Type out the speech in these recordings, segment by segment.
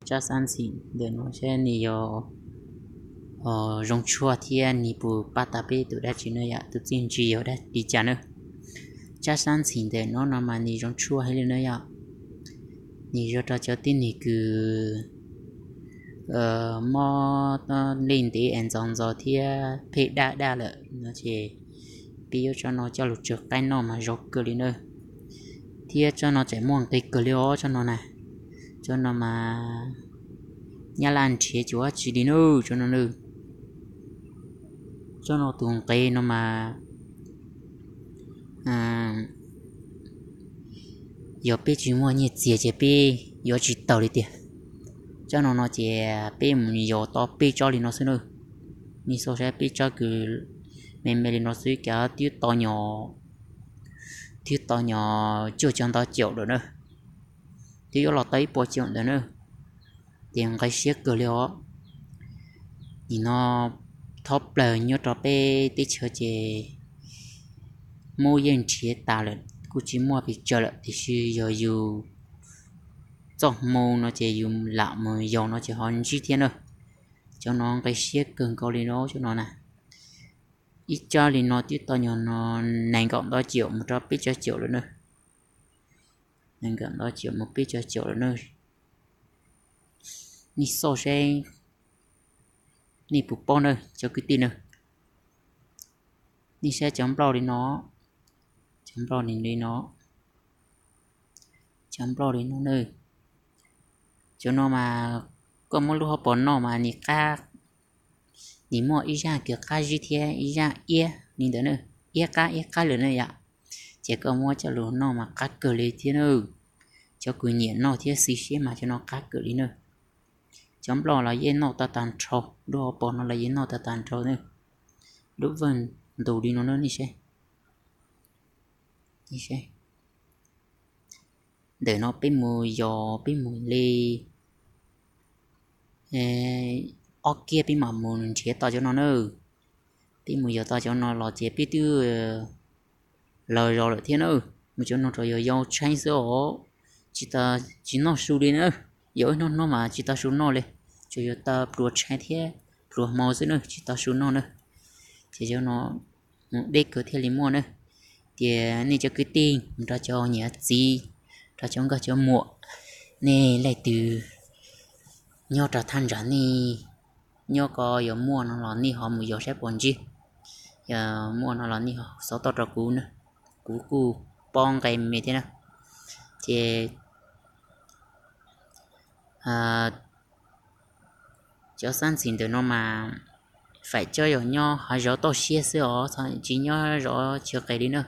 Tsab xab ntxhim ntawm no saib nws yog zoo tshuaj thiab nws puas pab tau peb tus dab tsi na yom, tus txiaj ntsig yog dab li cas na. Tsab xab ntxhim ntawm no no mas nws zoo tshuaj heev li na yom. Nws zoo rau cov tib neeg kws mob li ntev es ntxov ntxov thiab phem daj daj lawm no ces peb yuav tsob no coj los tsaws qaib noj mas zoo kawg li na. Thiab tsob no tseem muaj nqis kawg li os tsob no na. Tsob no mas nyab laj nrhiav tsis ua dab tsi li na tsob no na. Tsob no tus nqis no mas yog peb tsis muaj nyiaj txiag ces peb yuav tsis tau li tiag. Tsob no no ces peb mus yos tau peb tsob li no xwb na. Nej xauj saib peb tsob kws me me li no xwb cas twb tau nyom, twb tau nyom cuaj caum ntau caum lawm na. Twb yuav los tau ib puas caum ntawd na. Ces nqis siab kawg li os. Nim no thob plaws nyob rau peb teb chaws ces Hmoob yeej nrhiav tas lawm kuj tsis muaj pes tsawg lawm tiam sis yog yus txoj hmoo no ces yus lam mus yos no ces ho ntsib thiab na. Cov no nqis siab kawg nkaus li no cov no na. Ib tsob li no twb tau nyom no nees nkaum ntau caum mus rau peb caug caum lawm na. Nees nkaum ntau caum mus peb caug caum lawm na. Nej xauj saib, nej puas paub na cov kwv tij na. Nej saib cov nplauj li no, cov nplauj li no, cov nplauj li no na. Cov no mas koj muab lub hauv paus noj mas nws qab, nws muaj ib zaj kws qab zib thiab ib zaj iab li ntawd na, iab qab iab qab lawm na yom. Ces koj muab coj los noj mas qab kawg li thiab na. Cov kws nyiam noj thiab xis siab mas cov no qab kawg li na. Cov nplauj los yeej noj tau tag nrho, lub hauv paus no los yeej noj tau tag nrho na. Lub vwj ntus li no na nej saib. Ntawm no peb mus yos peb mus li ob kiab peb mam mus nrhiav tau cov no na. Peb mus yos tau cov no los ces peb twb laus zog lawm thiab na. Mus cov no rau yog yau tsheeb xwb os, tsis noj su li na. Yog ib hnub hnub mas tsis tau su noj li, tsuas yog tau pluas tsheeb thiab pluas hmo xwb na, tsis tau su noj na. Ces cov no mus deb kawg thiaj li muaj na. Ces nej cov kwv tij, rau cov niam txiv, rau cov nkauj cov muam, nej leej twg nyob rau thaj ntsam nej nyob ko yog muaj no los nej ho mus yos saib puas ntsib. Yog muaj no los nej xov tooj rau kuv na, kuv kuj paub nqe me thiab na. Ces cov xab ntxhim ntawm no mas faim cov yog nyob hav zoov toj siab xwb os, tsis nyob zov chaw qis li na.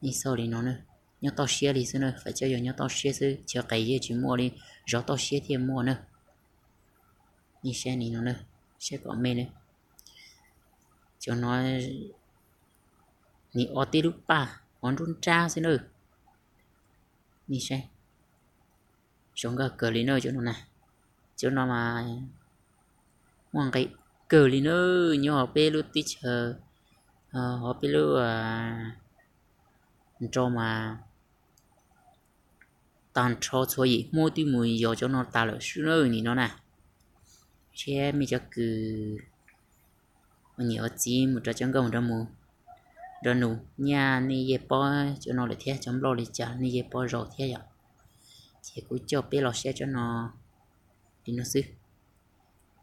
Nej xauj li no, nyob toj siab li xwb na, faim cov yog nyob toj siab xwb, chaw qis yeej tsis muaj li, zov toj siab thiaj muaj na. Nej saib li no, saib kom me na. Cov no nws ob tib lub paj hov nruab nrab xwb na. Nej saib, zoo nkauj kawg li na cov no na. Cov no mas muaj nqis kawg li na, nyob hauv peb lub teb chaws, hauv peb lub nrau mas tag nrho txhua yim Hmoob twb mus yos cov no tas lawm xwb na nim no na. Thiab mej cov kws ua niam ua txiv mus rau cov nkauj mus rau mus nrog nus nyaj nej yeej paub cov no lawm thiab, cov nplauj li cas nej yeej paub zoo thiab yom. Ces kuv coj peb los saib cov no li no xwb.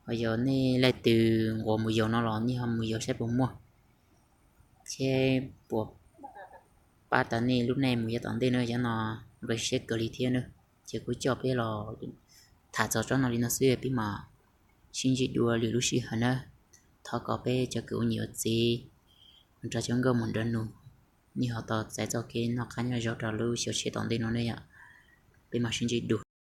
Ho yog nej leej twg nquas mus yos no los nej ho mus yos saib puas muaj, thiab puas pab tau nej lub neej mus yav tom ntej na. Cov no nqi siab kawg li thiab na. Ces kuv coj peb los tham txog tsob no li no xwb, peb mam sib ntsib dua lwm lub sij hawm na. Thov kom peb cov kws ua niam ua txiv, mus rau cov nkauj mus nrog nus, nej ho tau txais txoj kev noj qab nyob zoo rau lub xyoo tshiab tom ntej no ne yom. Peb mam sib ntsib dua.